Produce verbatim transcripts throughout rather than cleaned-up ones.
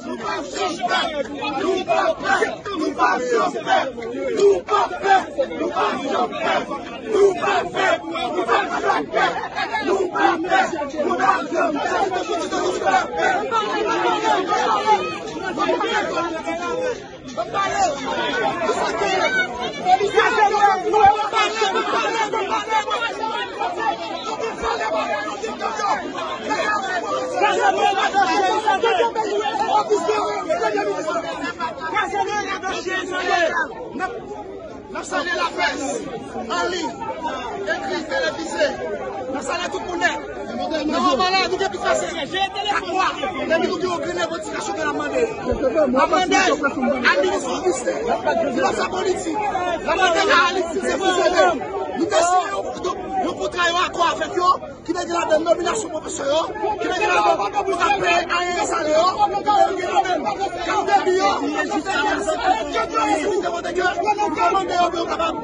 Nou pa suspèk, nou pa suspèk, nou pa pè, nou pa suspèk, nou pa pè, nou pa suspèk, nou pa pè, nou pa suspèk, nou pa pè. N ap, n ap salye laprès, an liy, ekri, televize. N ap salye tout moun nèt. Nan Anmala, nou gen plis pase kat mwa depi nou gen yon grenn revandikasyon ke n ap mande. N ap mande a minis Augustin, direktè politik, n ap mande a Alix Cesar Fils-Aimé. Nou te siyen yon, yon kontra, yon akò avèk yo, ki te gen ladan nominasyon pwofesè yo, ki te gen ladan pou ta peye ayen salè yo, ki te gen ladan kat debi yo, ki te mande yo pou yo kapab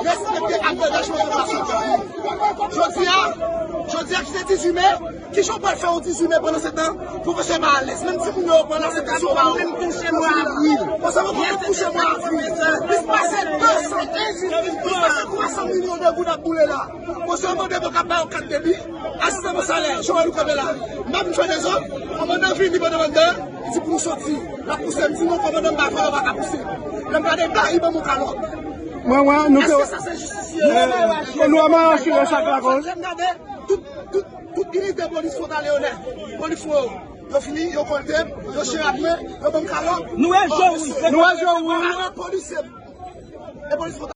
respekte ak angajman yo pran sou teren. Jodi a, jodi a ki se dizuit me, kijan w pral fè yon dizuit me pandan se tan pwofesè pa alèz? Menm timoun yo pran la, se ta sou pa menm touche mwa avril. Pase mwen konn touche mwa avril. Plis pase de san, plis pase twa san milyon de goud ap boule la. Pase mwen mande mwen kap ba yo kat debi, asistan pou salè, Joël ou kanpe la. M pa vin fè dezòd, kòmandan vini pandan mwen anndan, li di pou nou soti. L ap pouse m, di non kòmandan m pa fè, yo pa ka pouse m. Lè m gade ba, li ban m yon kalòt. Mwen, mwen, nou te... Èske sa se jistis ye? Nou wè mwen asire sa k lakoz. Lè m gade, tout, tout, tout inite polis fwontalye yo nèt. Polis yo, yo fini, yo kolte m, yo chire ak mwen, yo ban m kalòt. Nou wè je wouj. Nou wè je wouj. Polis, e polis fwontalye.